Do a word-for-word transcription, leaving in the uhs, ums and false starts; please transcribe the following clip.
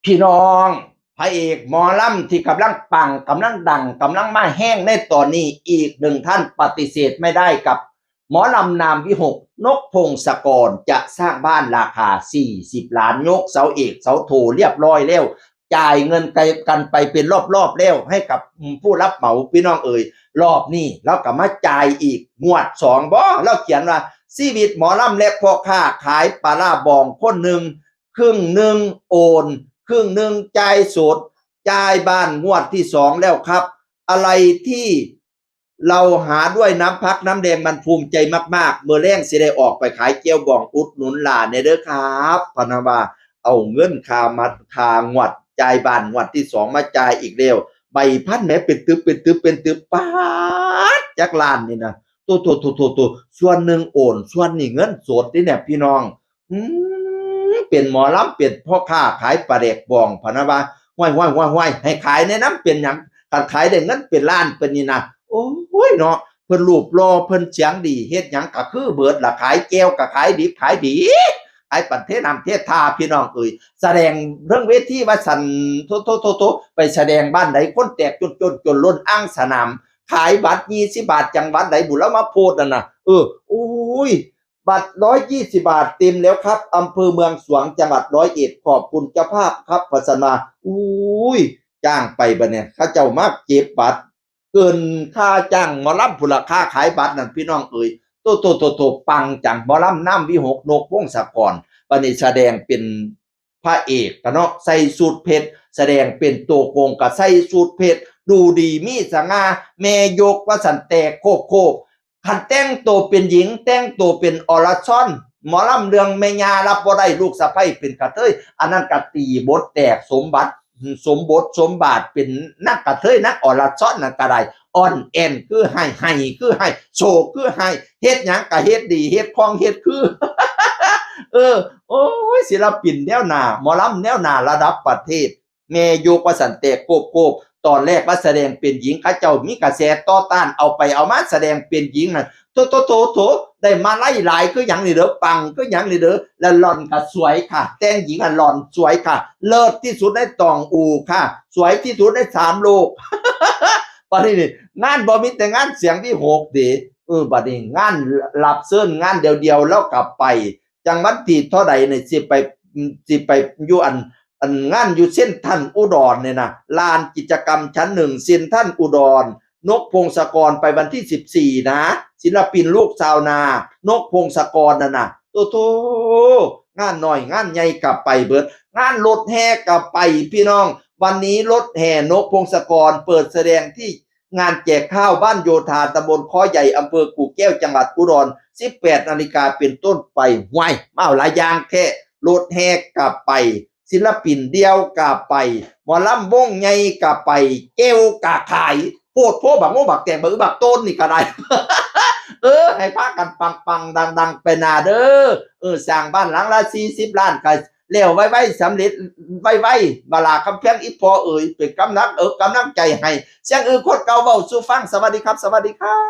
พี่น้อง พระเอกหมอลำที่กำลังปัง กำลังดัง กำลังมาแฮงในตอนนี้ อีกหนึ่งท่านปฏิเสธไม่ได้กับหมอลำนามวิหก นกพงศกร จะสร้างบ้านราคา สี่สิบ ล้าน ยกเสาเอกเสาโทเรียบร้อยแล้ว จ่ายเงินกันไปเป็นรอบๆแล้ว ให้กับผู้รับเหมา พี่น้องเอ๋ย รอบนี้เราก็มาจ่ายอีกงวดสองบ่ เราเขียนว่า ชีวิตหมอลำและพ่อค้าขายปลาร้าบองคนหนึ่ง ครึ่งหนึ่งโอน ครึ่งหนึ่งจ่ายสด จ่ายบ้านงวดที่สองแล้วครับ อะไรที่เราหาด้วยน้ำพักน้ำแรง มันภูมิใจมากๆ เมื่อแรงสิได้ออกไปขายแจ่วบองอุดหนุนหลานเนี่ยเด้อครับ พะนะว่า เอาเงินค่ามัดค่างวดจ่ายบ้านงวดที่สองมาจ่ายอีกแล้ว ใบพันแหมเป็นตึบเป็นตึบเป็นตึบ ป๊าด จักล้านนี่นะ โตโตโตโตโต ส่วนหนึ่งโอน ส่วนนี้เงินสดนี่เนี่ยพี่น้อง อืม เป็นหมอลำ เป็นพ่อค้าขายปลาแดกบอง พะนะว่า ห้วยห้วยห้วยห้วย ให้ขายแนะนำเป็นหยัง คันขายได้เงินเป็นล้านเป็นนี่นะ โอ้ยเนาะ เพิ่นรูปหล่อ เพิ่นเสียงดี เฮ็ดหยังก็คือเบิดล่ะ ขายแจ่วก็ขายดิบขายดี ขายปันเทน้ำเทท่า พี่น้องเอ๋ย แสดงเรื่องเวทีว่าซั่น โถ โถ โถ โถ ไปแสดงบ้านใด คนแตกจน จน จนล้นอ่างสนาม ขายบัตร ยี่สิบ บาท จังหวัดใดบุ แล้วมาโพสต์นั่นน่ะ เออ โอ้ย บัตร ร้อยยี่สิบ บาท เต็มแล้วครับ อำเภอเมืองสวง จังหวัดร้อยเอ็ด ขอบคุณเจ้าภาพครับ พะสันว่า อุ้ย จ้างไปบัดเนี่ย เขาเจ้ามาเก็บบัตร เกินค่าจ้างหมอลำพุ้นล่ะ ค่าขายบัตรนั่น พี่น้องเอ๋ย โต โต โต โต ปังจัง หมอลำนามวิหก นกพงศกร บัดนี้แสดงเป็นพระเอกกะเนาะ ใส่สูทเพชร แสดงเป็นตัวโกงกะใส่สูทเพชร ดูดีมีสง่า แม่ยกว่าซั่น แตกโคบโคบ คันแต่งตัวเป็นหญิง แต่งตัวเป็นอรชร หมอลำเรื่องแม่ย่ารับบ่ได้ ลูกสะใภ้เป็นกระเทย อันนั้นกะตีบทแตก สมบัติ สมบทสมบาท เป็นนางกระเทยนางอรชรนั่นกะได้ อ่อนแอนคือไห้ ไห้คือไห้ โศกคือไห้ เฮ็ดหยังกะเฮ็ดดี เฮ็ดคล่องเฮ็ดคือ เออ โอ้ย ศิลปินแนวหน้า หมอลำแนวหน้าระดับประเทศ แม่ยกว่าซั่น แตกโคบโคบ ตอนแรกว่าแสดงเป็นหญิง เขาเจ้ามีกระแสต่อต้าน เอาไปเอามาแสดงเป็นหญิงนั่น โถ โถ โถ โถ ได้มาลัยหลายคือหยังนี่เด้อ ปังคือหยังนี่เด้อ และหล่อนก็สวยค่ะ แต่งหญิงอ่ะหล่อนสวยค่ะ เลิศที่สุดในตองอูค่ะ สวยที่สุดในสามโลก บัดนี้นี่ งานบ่มีแต่งานเสียงวิหกเด้ เออ บัดนี้งานรับเชิญงานเดียวๆ แล้วกลับไป จังวันที่เท่าใดเนี่ย สิไป สิไปอยู่อัน อันงานอยู่เซ็นทรัลอุดรเนี่ยนะ ลานกิจกรรมชั้นหนึ่งเซ็นทรัลอุดร นกพงศกรไปวันที่สิบสี่นะ ศิลปินลูกชาวนา นกพงศกรน่ะนะ โตโต งานน้อยงานใหญ่กลับไปเบิด งานรถแห่กลับไป พี่น้อง วันนี้รถแห่นกพงศกรเปิดแสดงที่งานแจกข้าวบ้านโยธา ตำบลค้อใหญ่ อำเภอกู่แก้ว จังหวัดอุดร สิบแปดนาฬิกาเป็นต้นไป ห้วย มาเอาหลายอย่างแท้ รถแห่กลับไป ศิลปินเดี่ยวกลับไป หมอลำวงใหญ่กลับไป แจ่วกะขาย โพดโพบักโมบักแตงบักอึบักโตนนี่กะได้ เออ ให้พากันปังๆ ดังๆ ไปหน้าเด้อ เออ สร้างบ้านหลังละ สี่สิบ ล้านกะแล้วไวๆ สำเร็จไวๆ บาลาคำแพงอีพ่อเอ๋ย เป็นกำลัง เออ กำลังใจให้ เสียงอือคนเก่าเว้าสู่ฟัง สวัสดีครับ สวัสดีครับ